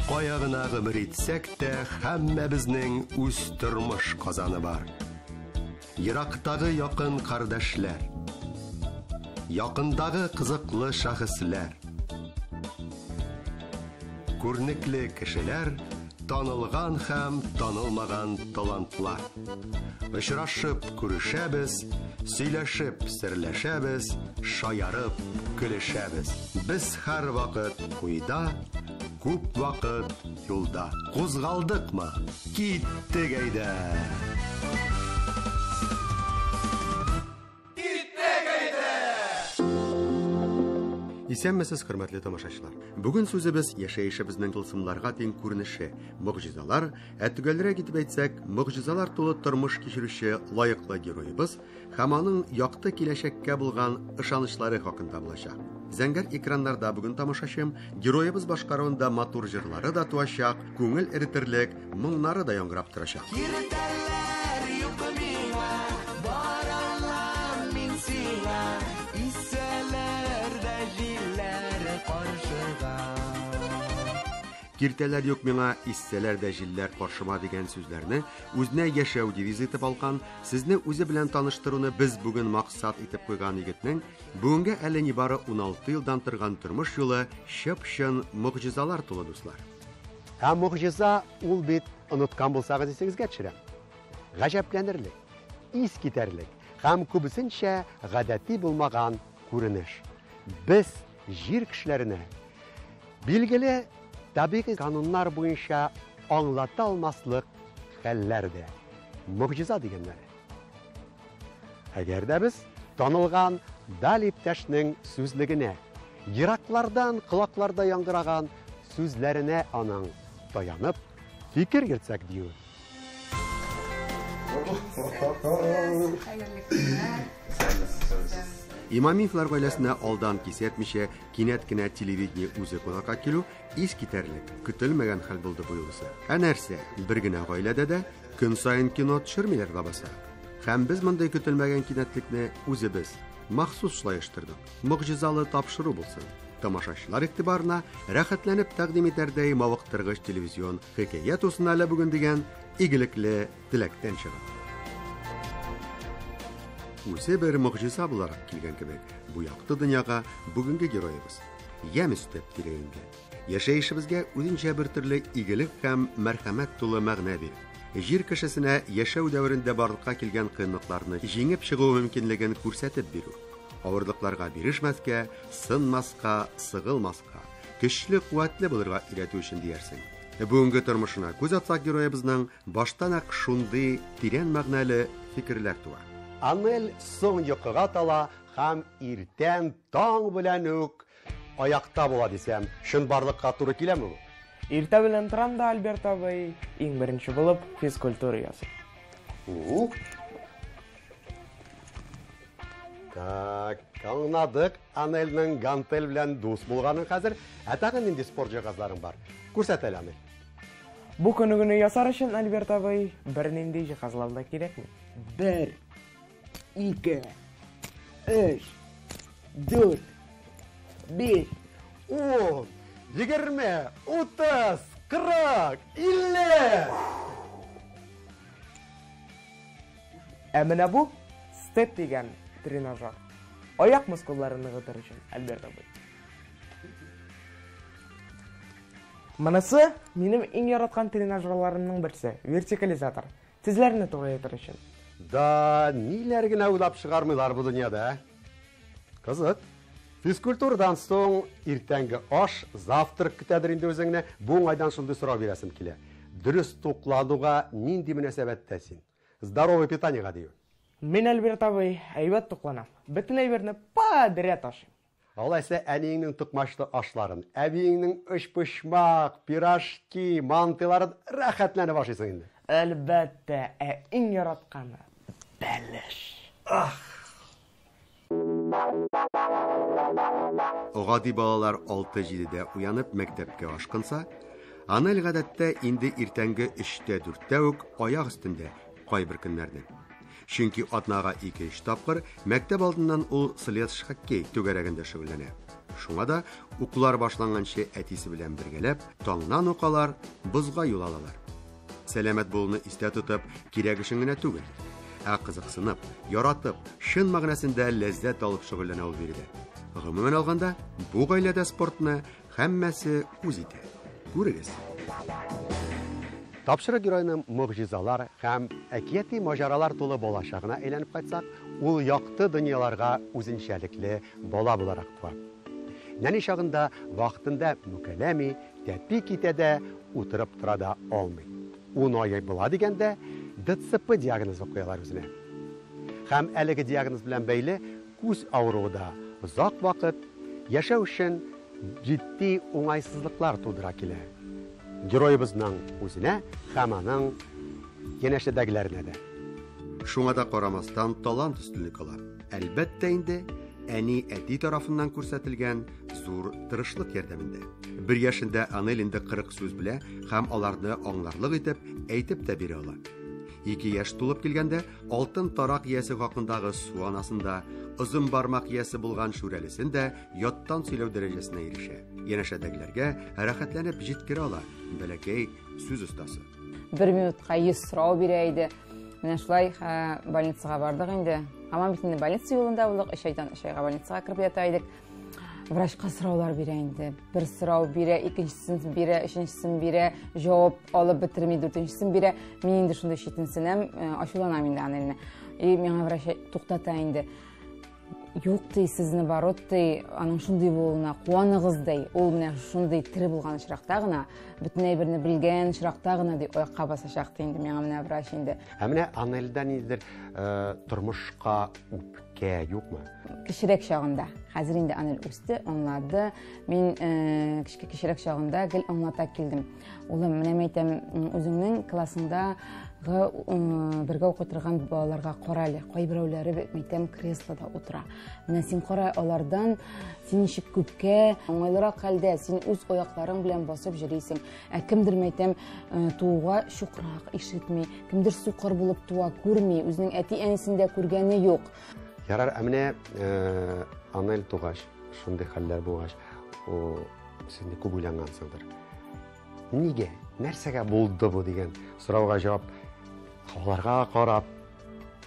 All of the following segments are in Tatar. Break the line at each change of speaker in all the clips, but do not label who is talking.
Кая гына гомер итсәк тә, һәммәбезнең үз тормыш казаны бар. Ерактагы якын кардәшләр, якындагы кызыклы шәхесләр, күренекле кешеләр, танылган һәм танылмаган талантлар. Очрашып күрешәбез, сөйләшеп серләшәбез, шаярып көлешәбез. Без һәрвакыт уйда, күп вакыт юлда. Кузгалдыкмы? Киттек әйдә! Исәнмесез, хөрмәтле тамашачылар. Бүген сүзебез яшәешебезнең тылсымларга тиң күренеше, могҗизалар, ә төгәлрәк итеп әйтсәк, могҗизалар тулы тормыш кичерүче лаеклы героебыз һәм аның якты киләчәккә булган ышанычлары хакында булачак. Зәңгәр экраннарда бүген тамашачым, героебыз башкаруында матур җырлары да туачак, күңел эретерлек моңнары да яңгырап торачак.
Киртәләр юк миңа, баралам мин сиңа, исәләр дә җилләр каршыга.
Киртәләр юк миңа, иссәләр дә җилләр каршыма дигән сүзләрне үзенә яшәү девизы итеп алган, сезне үзе белән таныштыруны без бүген максат итеп куйган егетнең бүгенгә әле нибары 16 елдан торган тормыш юлы чып-чын могҗизалар тулы, дуслар.
Ә могҗиза ул бит, оныткан булсагыз исегезгә төшерәм. Гаҗәпләнерлек, ис китәрлек һәм күбесенчә гадәти булмаган күренеш. Без җир кешеләренә билгеле табигый кануннар буенча аңлата алмаслык хәлләр дә могҗиза дигәннәре. Әгәр дә без танылган Дали иптәшнең сүзлегенә, ераклардан колакларда яңгыраган сүзләренә аның таянып фикер йөртсәк дию.
Хәерле көннәр.
Имамиевлар гаиләсенә алдан кисәтмичә, кинәт кенә телевидение үзе кунакка килү ис китәрлек, көтелмәгән хәл булды бу юлысы. Ә нәрсә, бер генә гаиләдә дә көн саен кино төшермиләр лабаса. Һәм без мондый көтелмәгән кинәтлекне үзебез махсус шулай оештырдык. Могҗизалы тапшыру булсын. Тамашачылар игътибарына рәхәтләнеп тәкъдим итәрдәй мавыктыргыч телевизион хикәя тусын әле бүген дигән игелекле теләктән чыгып. Үзе бер могҗиза буларак килгән кебек, бу якты дөньяга бүгенге героебыз. Ямь өстәп тирә-юньгә. Яшәешебезгә үзенчә бер төрле игелек һәм мәрхәмәт тулы мәгънә биреп, җир кешесенә яшәү дәверендә барлыкка килгән кыенлыкларны җиңеп чыгу мөмкинлеген күрсәтеп бирү. Авырлыкларга бирешмәскә, сынмаска, сыгылмаска, көчле, куәтле булырга өйрәтү өчен диярсең. Бүгенге тормышына күз атсак героебызның баштан ак шундый тирән мәгънәле фикерләр туа.
Анель соң йокыга тала һәм иртән таң белән үк аякта була дисәм, чынбарлыкка туры киләме бу?
Иртә белән торам да, Альберт абый, иң беренче булып физкультура ясыйм.
Ух. Так, аңладык Анельнең гантель белән дус булганын хәзер. Ә тагын нинди спорт җиһазларың бар? Күрсәт әле, Анель.
Бу күнегүне ясар өчен, Альберт абый, бернинди җиһазлар да кирәкми.
1, 2, 3, 4, 5,
10, 20, 30, 40, 50.
Ә менә бу степ дигән тренажер. Аяк мускулларын ныгытыр өчен, Альберт абый. Монысы минем иң яраткан тренажерларымның берсе, вертикализатор. Тезләрне турайтыр өчен.
Да, ниләр генә уйлап чыгармыйлар бу дөньяда, ә? Кызык. Физкультурадан соң иртәнге аш, завтрак көтәдер инде үзеңне. Бу уңайдан шундый сорау бирәсем килә. Дөрес туклануга нинди мөнәсәбәттә син? Здоровое питаниега дию.
Мин, Альберт абый, әйбәт тукланам. Бөтен әйберне подряд ашыйм.
Алайса әниеңнең токмачлы ашларын, әбиеңнең өчпочмак, пирожки, мантыйларын рәхәтләнеп ашыйсың инде.
Әлбәттә, ә иң яратканы бәлеш.
Ах!
Гади балалар 6-7-дә уянып мәктәпкә ашкынса, Анель гадәттә инде иртәнге 3-тә-4-тә үк аяк өстендә кайбер көннәрне. Чөнки атнага 2-3 тапкыр мәктәп алдыннан ул следж-хоккей түгәрәгендә шөгыльләнә. Шуңа да укулар башланганчы әтисе белән бергәләп таңнан ук алар бозга юл алалар. Сәламәт булуны истә тотып, кирәк өчен генә түгел, ә кызыксынып, яратып, чын мәгънәсендә ләззәт алып шөгыльләнә ул биредә. Гомумән алганда, бу гаиләдә спортны һәммәсе үз итә. Күрегез.
Тапшырык героеның могҗизалар һәм әкияти маҗаралар тулы балачагына әйләнеп кайтсак, ул якты дөньяларга үзенчәлекле бала буларак туа. Нәни чагында вакытында мүкәләми, тәпи китә дә, утырып тора да алмый. 10 ай була дигәндә ДЦП диагнозы куялар үзенә. Һәм әлеге диагноз белән бәйле күз авыруы да озак вакыт яшәү өчен җитди уңайсызлыклар тудыра килә. Героебызның үзенә һәм аның янәшәдәгеләренә дә.
Шуңа да карамастан талант өстенлек ала. Әлбәттә инде, әни әти тарафыннан күрсәтелгән зур тырышлык ярдәмендә. Бер яшендә Анель инде 40 сүз белә һәм аларны аңларлык итеп әйтеп тә бирә ала. 2 яшь тулып килгәндә алтын тарак иясе хакындагы су анасын да, озын бармак иясе булган шүрәлесен дә яттан сөйләү дәрәҗәсенә ирешә. Янәшәдәгеләргә рәхәтләнеп җиткерә ала бәләкәй сүз остасы.
Бер минутка 100 сорау бирә иде. Менә шулай больницага бардык инде. Һаман бит инде больница юлында булдык. 3 айдан 3 айга больницага кереп ята идек. Врачка сораулар бирә инде. Бер сорау бирә, икенчесен бирә, өченчесен бирә, җавап алып бетерми, дүртенчесен бирә. Мин инде шундый читенсенәм, ачуланам инде Анельне. И миңа врач туктата инде. Юк ди, сез наоборот ди, аның шундый булуына куаныгыз ди. Ул менә шундый тере булган очракта гына, бөтен әйберне белгән очракта гына ди, аякка басачак ди инде миңа менә врач инде.
Ә менә Анельдә ниндидер тормышка үпкә юкмы?
Кечерәк чагында. Хәзер инде Анель үсте, аңлады. Мин кечерәк чагында гел аңлата килдем. Улым, менә мин әйтәм, үзеңнең классыңдагы бергә укый торган балаларга кара әле. Кайберәүләре бит, мин әйтәм, креслода утыра. Менә син кара алардан, син ничек күпкә уңайлырак хәлдә, син үз аякларың белән басып йөрисең. Ә кемдер, мин әйтәм, тууга чукрак, ишетми, кемдер сукыр булып туа, күрми, үзенең әти-әнисен дә күргәне юк.
Ярар, ә менә Анель тугач, шундый хәлләр булгач, син күп уйлангансыңдыр. Нигә, нәрсәгә булды бу дигән сорауга җавап аларга карап,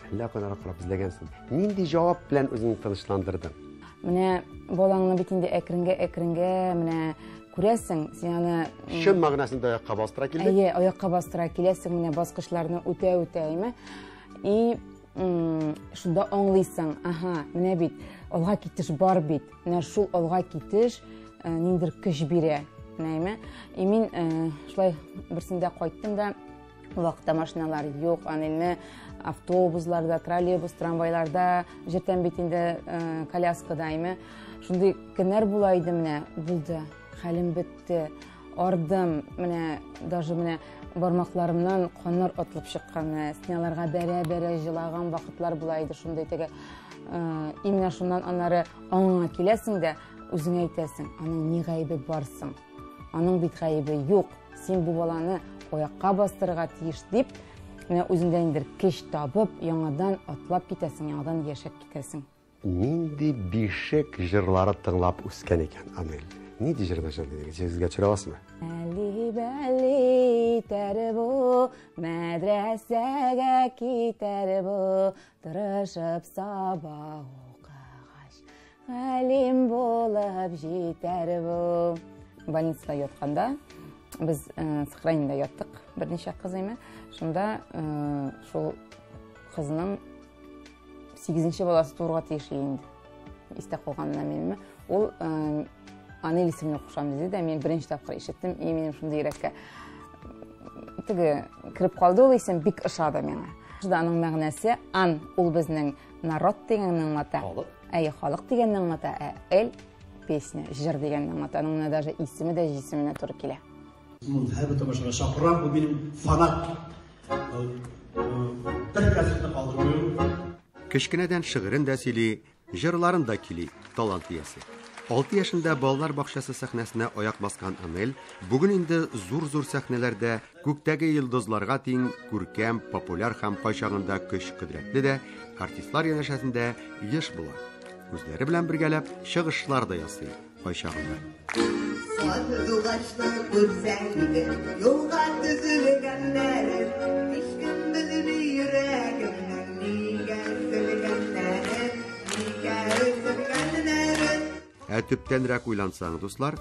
әллә кайларга карап эзләгәнсең. Нинди җавап белән үзеңне тынычландырдың?
Менә балаңны бит инде әкренгә-әкренгә менә күрәсең, син аны,
Чын мәгънәсендә аякка бастыра килдең?
Әйе, аякка бастыра киләсең, менә баскычларны үтә-үтә, әйме? И шунда аңлыйсың, аһа, менә бит алга китеш бар бит. Менә шул алга китеш ниндидер көч бирә, әйме? И мин шулай берсендә кайттым да, ул вакытта машиналар юк, Анельне автобусларда, троллейбус, трамвайларда җиртән бит инде коляскада, әйме? Шундый көннәр була иде менә, булды, хәлем бетте, ардым, менә даже менә бармакларымнан каннар атылып чыккан, менә стеналарга бәрә-бәрә җылаган вакытлар була иде шундый теге. И менә шуннан аннары аңыңа киләсең дә, үзеңә әйтәсең, аның ни гаебе бар соң? Аның бит гаебе юк. Син бу баланы аякка бастырырга тиеш дип, менә үзеңдә инде көч табып, яңадан атлап китәсең, яңадан яшәп китәсең.
Нинди бишек җырлары тыңлап үскән икән Анель? Нинди җырлар җырлый? Сезгә төшерә аласызмы?
Әле бәли тәре бу, мәдрәсәгә китәр бу, тырышып сабак укыгач, галим булып җитәр бу. Больницада ятканда без сохранениедә яттык берничә кыз име. Шунда шул кызның 8-нче баласы туырга тиеш инде. Истә калганына минме? Ул Анель исемле кушам диде дә, мин беренче тапкыр ишеттем, и минем шундый йөрәккә теге кереп калды ул исем, бик ошады миңа. Шунда аның мәгънәсе ан, ул безнең народ дигәнне аңлата.
Халык.
Әйе, халык дигәнне аңлата, ә эль песня, җыр дигәнне аңлата. Аның менә даже исеме дә җисеменә туры килә.
Мин һәрбер тамашага чакырам, бу минем фанат. Бер концертны калдырмыйм.
Кечкенәдән шигырен дә сөйли, җырларын да көйли, талант иясе. 6 яшендә балалар бакчасы сәхнәсенә аяк баскан Анель бүген инде зур-зур сәхнәләрдә күктәге йолдызларга тиң күркәм, популяр һәм кайчагында көч-кодрәтле дә артистлар янәшәсендә еш була. Үзләре белән бергәләп чыгышлар да ясый. кайчагында.
Сандугачлар күрсәң иде, юлга төзелгәннәрен, һичкем белми йөрәгемнең нигә өзелгәннәрен, нигә өзелгәннәрен.
Ә төптәнрәк уйлансаң, дуслар,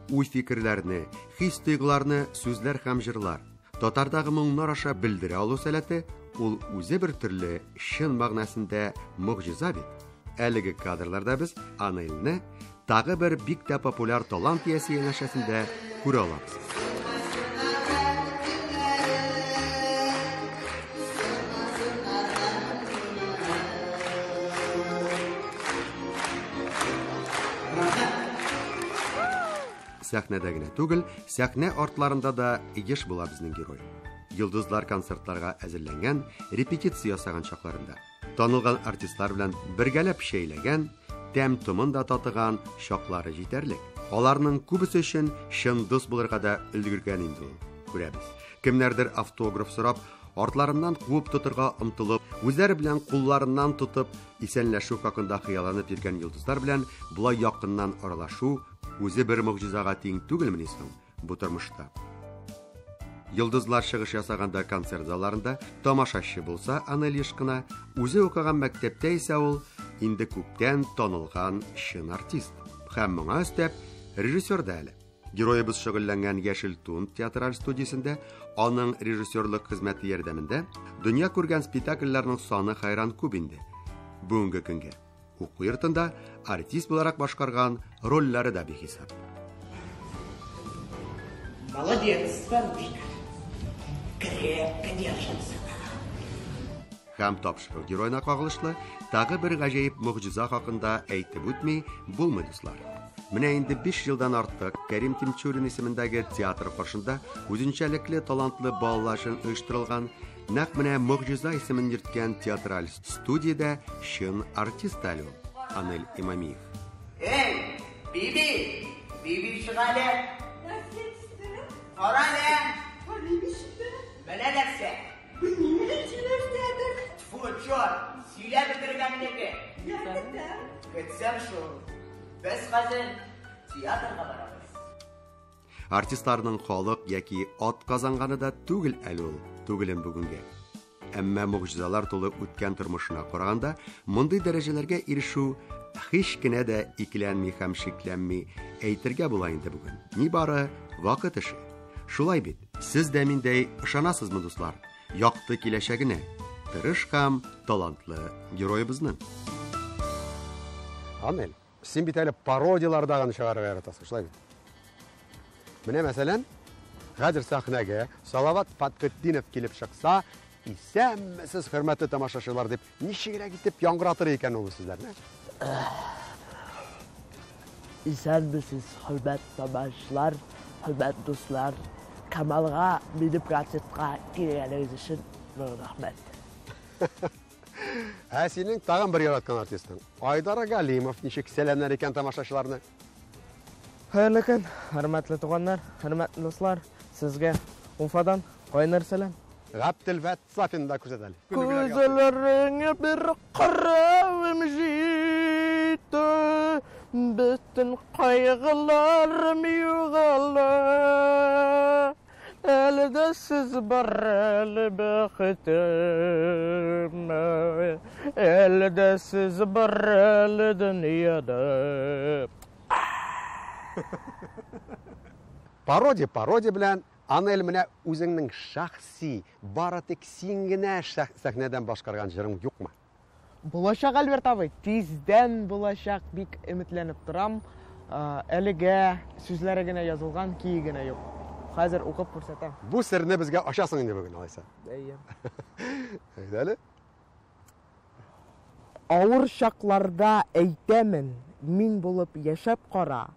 уй-фикерләрне, хис-тойгыларны сүзләр һәм җырлар, татардагы моңнар аша белдерә алу сәләте ул үзе бер төрле чын мәгънәсендә могҗиза бит. Әлеге кадрларда без Анельне тагы бер бик тә популяр талант иясе янәшәсендә күрә алабыз. Сәхнәдә генә түгел, сәхнә артларында да еш була безнең герой. Йолдызлар концертларга әзерләнгән, репетиция ясаган чакларында. Танылган артистлар белән бергәләп чәйләгән, тәм-томын да татыган чаклары җитәрлек. Аларның күбесе өчен чын дус булырга да өлгергән инде ул. Күрәбез. Кемнәрдер автограф сорап, артларыннан куып тотырга омтылып, үзләре белән кулларыннан тотып, исәнләшү хакында хыялланып йөргән йолдызлар белән болай якыннан аралашу үзе бер могҗизага тиң түгелмени соң бу тормышта? Йолдызлар чыгыш ясаганда концерт залларында тамашачы булса, Анель еш кына, үзе укыган мәктәптә исә ул инде күптән танылган чын артист. Һәм моңа өстәп режиссер да әле. Героебыз шөгыльләнгән Яшел Тун театраль студиясендә аның режиссерлык хезмәте ярдәмендә дөнья күргән спектакльләрнең саны хайран күп инде. Бүгенге көнгә уку йортында артист буларак башкарган рольләре дә бихисап.
Молодец, старушка. Крепко держится.
Һәм тапшыру героена кагылышлы тагы бер гаҗәеп могҗиза хакында әйтеп үтми булмый, дуслар. Менә инде 5 елдан артык Кәрим Тинчурин исемендәге театр каршында үзенчәлекле талантлы балалар өчен оештырылган нәкъ менә Могҗиза исемен йөрткән театраль студиядә чын артист әле ул, Анель Имамиев.
Эй, Биби! Биби чык әле!
Нәрсә төште?
Кара әле!
Биби чыкты.
Менә нәрсә!
Белмим нәрсәдер.
Тфу, чорт! Сөйләп бетергәннеке!
Я көтәм.
Көтсәң шул. Без хәзер театрга барабыз.
Артистларның халык яки ат казанганы да түгел әле ул, түгелен бүгенгә. Әмма могҗизалар тулы үткән тормышына караганда, мондый дәрәҗәләргә ирешү һич кенә дә икеләнми һәм шикләнми әйтергә була инде бүген. Нибары вакыт эше. Шулай бит, сез дә миндәй ышанасызмы, дуслар? Якты киләчәгенә, тырыш һәм талантлы героебызның.
Анель, син бит әле пародияларда гына чыгарырга яратасың, шулай бит? Менә мәсәлән, хәзер сәхнәгә Салават Фатхетдинов килеп чыкса, исәнмесез, хөрмәтле тамашачылар дип, ничегрәк итеп яңгыратыр икән ул сүзләрне?
Исәнмесез, хөрмәтле тамашачылар, хөрмәтле дуслар. Камалга минем концертка килгәнегез өчен мең рәхмәт.
Ә синең тагын бер яраткан артистың Айдар Галимов ничек сәламләр икән тамашачыларны?
Хәерле көн, хөрмәтле туганнар, хөрмәтле дуслар, сезгә Уфадан кайнар сәлам.
Габделфәт Сафин да күрсәтә әле.
Күзләреңә бер каравым җитте, бөтен кайгыларым югала. Әле дә сез бар, әле бәхетем, әле дә сез бар, әле дөньяда.
Пародия, пародия белән Анель, менә үзеңнең шәхси, бары тик син генә сәхнәдән башкарган җырың юкмы?
Булачак, Альберт абый, тиздән булачак, бик өметләнеп торам. Әлегә сүзләре генә язылган, көе генә юк. Хәзер укып күрсәтәм.
Бу серне безгә ачасың инде бүген, алайса.
Әйе.
Әйдә әле.
Авыр чакларда әйтәмен, мин булып яшәп кара,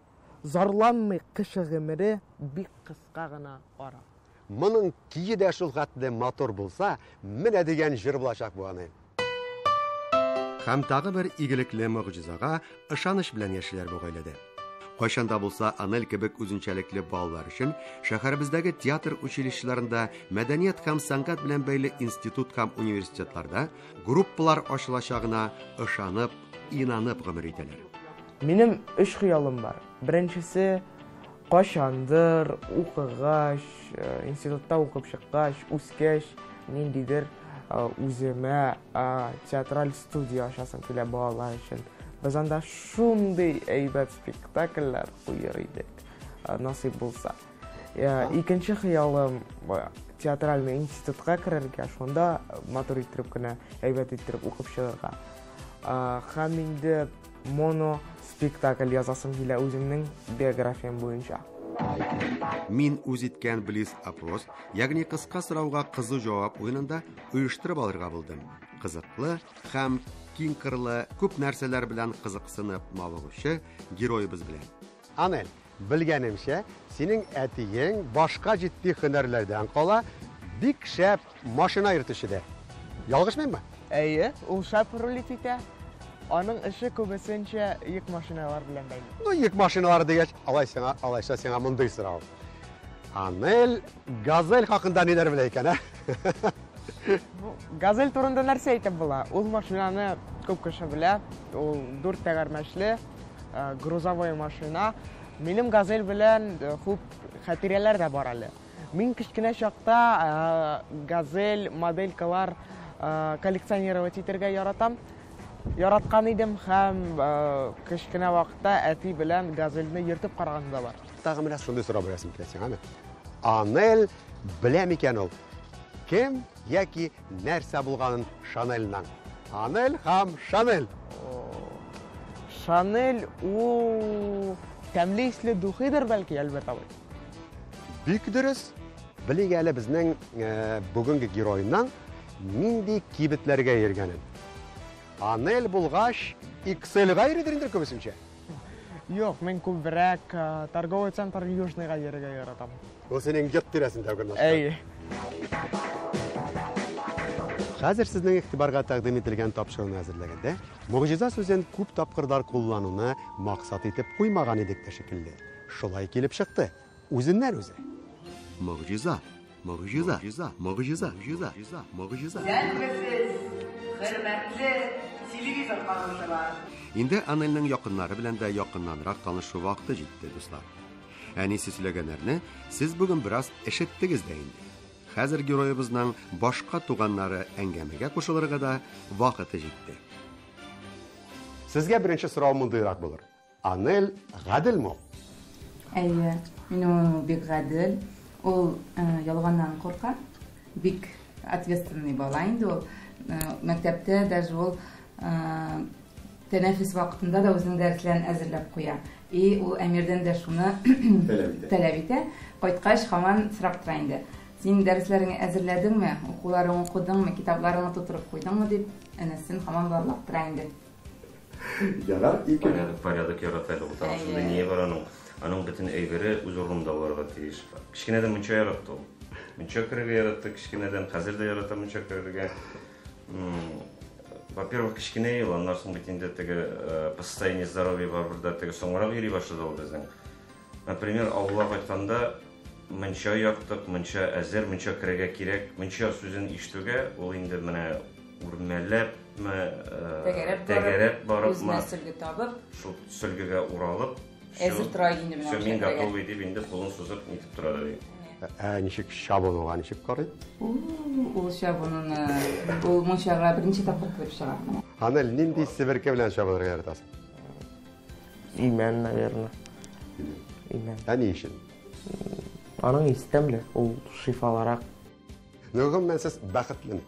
зарланмый кеше гомере бик кыска гына ара.
Моның көе дә шул хәтле матур булса, менә дигән җыр булачак бу, Анель.
Һәм тагы бер игелекле могҗизага ышаныч белән яшиләр бу гаиләдә. Кайчан да булса Анель кебек үзенчәлекле балалар өчен шәһәребездәге театр училищеларында, мәдәният һәм сәнгать белән бәйле институт һәм университетларда группалар ачылачагына ышанып, инанып гомер итәләр.
Минем өч хыялым бар. Беренчесе, кайчандыр укыгач, институтта укып чыккач, үскәч, ниндидер үземә театраль студия ачасым килә балалар өчен. Без анда шундый әйбәт спектакльләр куер идек, насыйп булса. Икенче хыялым театральный институтка керергә, шунда матур иттереп кенә, әйбәт иттереп укып чыгарга. Һәм инде моно спектакль язасым килә үземнең биографиям буенча.
Мин үз иткән блиц-опрос, ягъни кыска сорауга кызу җавап уенында оештырып алырга булдым. Кызыклы һәм киң кырлы күп нәрсәләр белән кызыксынып мавыгучы героебыз белән.
Анель, белгәнемчә, синең әтиең башка җитди һөнәрләрдән кала бик шәп машина йөртүче дә. Ялгышмыйммы?
Әйе, ул шәп рулить итә. Аның эше күбесенчә йөк машиналар белән бәйле.
Ну, йөк машиналары дигәч, алай сиңа, алайса сиңа мондый сорау. Анель Газель хакында ниләр белә икән, ә?
Ну, Газель турында нәрсә әйтеп була? Ул машинаны күп кеше белә. Ул дүрт тәгәрмәчле грузовой машина. Минем Газель белән күп хатирәләр дә бар әле. Мин кечкенә чакта Газель моделькалар коллекционировать итәргә яратам. Яраткан идем һәм кечкенә вакытта әти белән Газельне йөртеп караган да бар.
Тагын менә шундый сорау бирәсем килә сиңа, әме. Анель белә микән ул? Кем яки нәрсә булганын Шанельның? Анель һәм Шанель.
Шанель ул тәмле исле духыдыр бәлки, Альберт абый.
Бик дөрес. Белик әле безнең бүгенге геройның нинди кибетләргә йөргәнен. Анель булгач, XL-га йөридер инде күбесенчә.
Юк, мин күбрәк торговый центр Южныйга йөрергә яратам.
Ул синең йорт тирәсендә урнашкан.
Әйе.
Хәзер сезнең игътибарга тәкъдим ителгән тапшыруны әзерләгәндә, могҗиза сүзен күп тапкырлар куллануны максат итеп куймаган идек тә шикелле. Шулай килеп чыкты. Үзеннән үзе.
Могҗиза, могҗиза, могҗиза, могҗиза, могҗиза.
Исәнмесез, хөрмәтле телевизор караучылар.
Инде Анельнең якыннары белән дә якыннанрак танышу вакыты җитте, дуслар. Әнисе сөйләгәннәрне сез бүген бераз ишеттегез дә инде. Хәзер героебызның башка туганнары әңгәмәгә кушылырга да вакыты җитте.
Сезгә беренче сорау мондыйрак булыр. Анель гаделме ул?
Әйе, минем улым бик гадел. Ул ялганнан курка. Бик ответственный бала инде ул. Мәктәптә даже ул тәнәфес вакытында да үзенең дәресләрен әзерләп куя. И ул Әмирдән дә шуны таләп итә. Кайткач, һаман сорап тора инде. Син дәресләреңне әзерләдеңме, укуларыңны укыдыңмы, китапларыңны тутырып куйдыңмы дип, энесен һаман барлап тора инде.
Ярар, ике.
Порядок, порядок ярата әле ул тагын шундый ние бар аның. Аның бөтен әйбере үз урынында булырга тиеш. Кечкенәдән мунча яратты ул. Мунча керергә яратты кечкенәдән, хәзер дә ярата мунча керергә. Во-первых, кечкенә ел, аннан соң бит инде теге по состоянию здоровья барыбер дә теге соңрак йөри башлады ул безнең. Например, авылга кайтканда мунча яктык, мунча әзер, мунча керергә кирәк. Мунча сүзен ишетүгә ул инде менә үрмәләпме, тәгәрәп барып,
үзенә сөлге табып,
шул сөлгегә уралып,
әзер тора инде менә.
Всё, мин готовый дип инде кулын сузып нитеп тора да.
Ә ничек чабынуга ничек карый?
Ул чабынуны, ул мунчага беренче тапкыр кереп чыга.
Анель, нинди себерке белән чабынырга яратасың?
Имән, наверное. Имән.
Ә ни өчен?
Аның исе тәмле, ул шифалырак.
Ну, гомумән, сез бәхетлеме?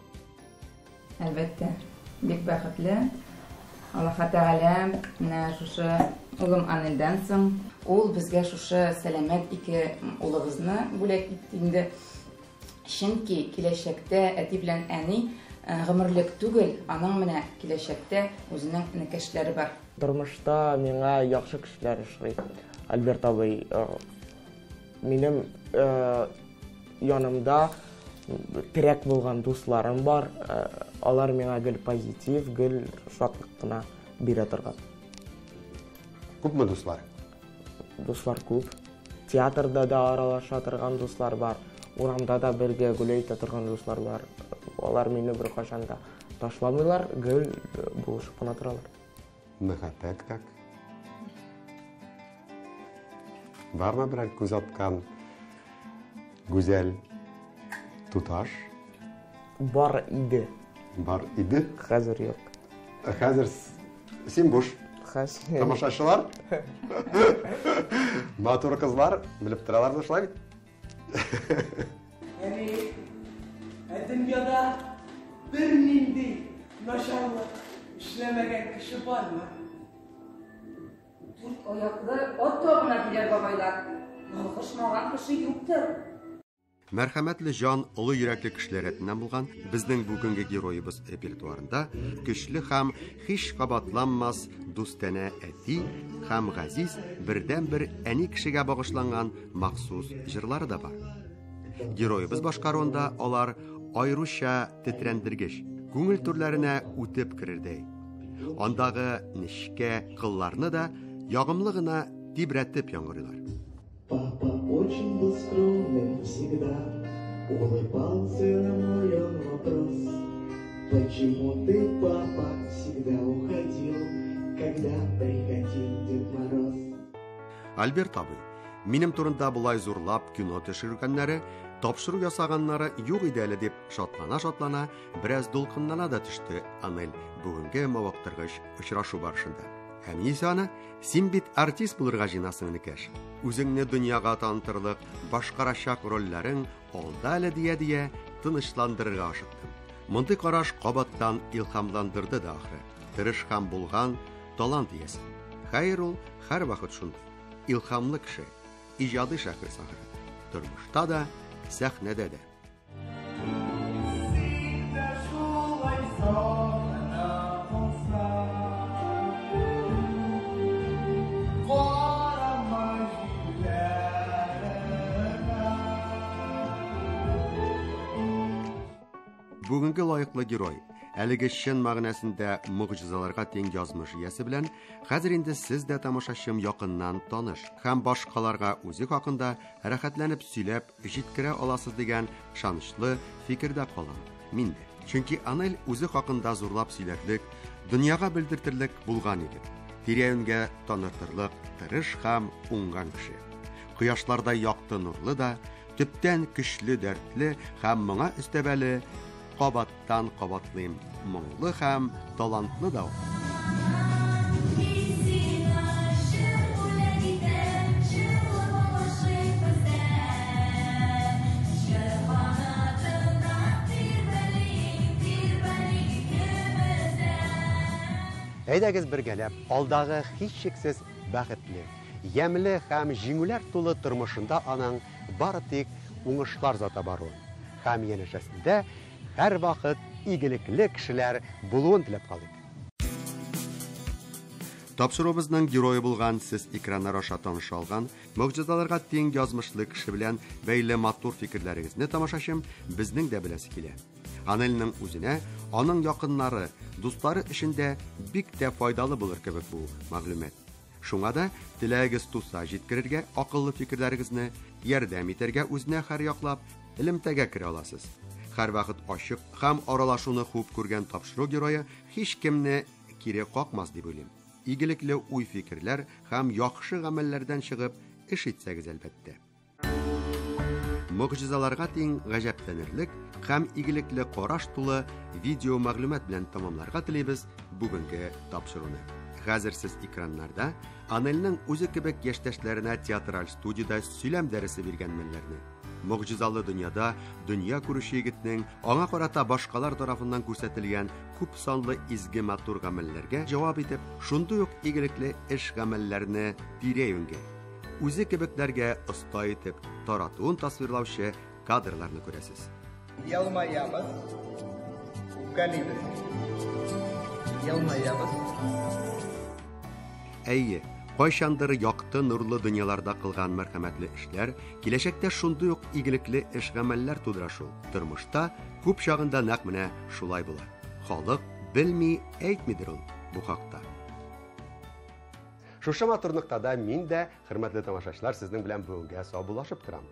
Әлбәттә, бик бәхетле. Аллаһ Тәгалә менә шушы улым Анельдән соң ул безгә шушы сәламәт ике улыбызны бүләк итте инде. Чөнки киләчәктә әти белән әни гомерлек түгел, аның менә киләчәктә үзенең энекәшләре бар.
Тормышта миңа яхшы кешеләр ошый. Альберт абый, минем янымда терәк булган дусларым бар. Алар миңа гел позитив, гел шатлык кына бирә торган.
Күпме дуслар?
Дуслар күп. Театрда да аралаша торган дуслар бар. Урамда да бергә гүләй итә торган дуслар бар. Алар мине беркайчан да ташламыйлар, гел булышып кына торалар.
Мәхәббәт как? Бармы берәр күз аткан гүзәл туташ?
Бар иде.
Бар иде?
Хәзер юк.
Хәзер син буш.
Хәзер.
Тамашачылар? Матур кызлар белеп торалар шулай бит?
Әни, ә дөньяда бернинди начарлык эшләмәгән кеше бармы?
Дүрт аяклы ат табына диләр бабайлар. Ялгышмаган кеше юктыр.
Мәрхәмәтле җан, олы йөрәкле кешеләр рәтеннән булган безнең бүгенге героебыз репертуарында көчле һәм һич кабатланмас дустанә әти һәм газиз бердәнбер әни кешегә багышланган махсус җырлары да бар. Героебыз башкаруында алар аеруча тетрәндергеч, күңел түрләренә үтеп керердәй. Андагы нечкә кылларны да ягымлы гына тибрәтеп яңгырыйлар.
Папа очень был скромным всегда, улыбался на мой он вопрос. Почему ты, папа, всегда уходил, когда приходил Дед Мороз?
Альберт абый, минем турында болай зурлап кино төшергәннәре, тапшыру ясаганнары юк иде әле дип шатлана-шатлана, бераз дулкынлана да төште Анель бүгенге мавыктыргыч очрашу барышында. Ә мин исә аны, син бит артист булырга җыенасың, энекәш. Үзеңне дөньяга танытырлык, башкарачак рольләрең алда әле дия-дия тынычландырырга ашыктым. Мондый караш кабаттан илһамландырды да ахры. Тырыш һәм булган талант иясе. Хәер, ул һәрвакыт шундый. Илһамлы кеше, иҗади шәхес ахры. Тормышта да, сәхнәдә дә.
Син дә шулай сагына калсаң, карама җилләренә.
Бүгенге лаеклы герой, әлеге чын мәгънәсендә могҗизаларга тиң язмыш иясе белән хәзер инде сез дә, тамашачым, якыннан таныш һәм башкаларга үзе хакында рәхәтләнеп сөйләп җиткерә аласыз дигән ышанычлы фикердә калам мин дә. Чөнки Анель үзе хакында зурлап сөйләрлек, дөньяга белдертерлек булган егет, тирә-юньгә танытырлык тырыш һәм уңган кеше. Кояшлардай якты нурлы да, төптән көчле дәртле һәм моңа өстәп әле кабаттан кабатлыйм, моңлы һәм талантлы да ул.
Әйдәгез бергәләп алдагы һичшиксез бәхетле, ямьле һәм җиңүләр тулы тормышында аның бары тик уңышлар зата баруын һәм янәшәсендә һәрвакыт игелекле кешеләр булуын теләп калыйк.
Тапшыруыбызның герое булган, сез экраннар аша таныша алган, могҗизаларга тиң язмышлы кеше белән бәйле матур фикерләрегезне, тамашачым, безнең дә беләсе килә. Анельның үзенә, аның якыннары, дуслары өчен дә бик тә файдалы булыр кебек бу мәгълүмат. Шуңа да теләгегез туса җиткерергә акыллы фикерләрегезне, ярдәм итәргә үзенә һәр яклап элемтәгә керә аласыз. Һәрвакыт ачык һәм аралашуны хуп күргән тапшыру герое һич кемне кире какмас дип уйлыйм. Игелекле уй-фикерләр һәм яхшы гамәлләрдән чыгып эш итсәгез, әлбәттә. Могҗизаларга тиң гаҗәпләнерлек һәм игелекле караш тулы видео мәгълүмат белән тәмамларга телибез бүгенге тапшыруны. Хәзер сез экраннарда Анельның үзе кебек яшьтәшләренә театраль студиядә сөйләм дәресе биргән мәлләрне, могҗизалы дөньяда дөнья күрүче егетнең аңа карата башкалар тарафыннан күрсәтелгән күп санлы изге матур гамәлләргә җавап итеп, шундый ук игелекле эш гамәлләрне тирә-юньгә, үзе кебекләргә оста итеп таратуын тасвирлаучы кадрларны күрәсез.
Елмаябыз, үпкәлибез. Елмаябыз.
Әйе, кайчандыр якты нурлы дөньяларда кылган мәрхәмәтле эшләр киләчәктә шундый ук игелекле эш гамәлләр тудыра шул. Тормышта күп чагында нәкъ менә шулай була. Халык белми әйтмидер ул бу хакта.
Шушы матур ноктада мин дә, хөрмәтле тамашачылар, сезнең белән бүгенгә саубуллашып торам.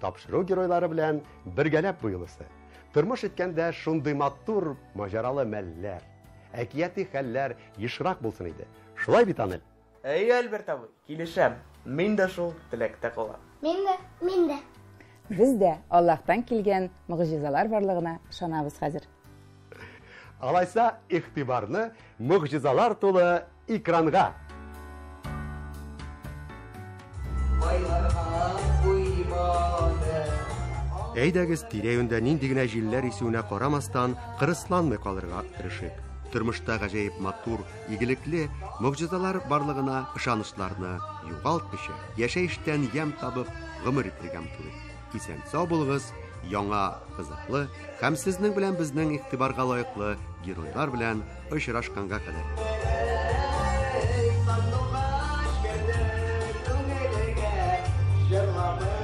Тапшыру геройлары белән бергәләп бу юлысы. Тормыш иткәндә шундый матур маҗаралы мәлләр, әкияти хәлләр ешрак булсын иде. Шулай бит, Анель?
Әйе, Альберт абый, килешәм. Мин дә шул теләктә калам.
Мин дә. Мин дә.
Без дә Аллаһтан килгән могҗизалар барлыгына ышанабыз хәзер.
Алайса, игътибарны могҗизалар тулы экранга.
Әйдәгез, тирә-юньдә нинди генә җилләр исүенә карамастан, кырысланмый калырга тырышыйк. Тормышта гаҗәеп матур, игелекле могҗизалар барлыгына ышанычларны югалтмыйча, яшәештән ямь табып, гомер итәргә омтылыйк. Исән-сау булыгыз, яңа кызыклы һәм сезнең белән безнең игътибарга лаеклы геройлар белән очрашканга кадәр.
Җырламый.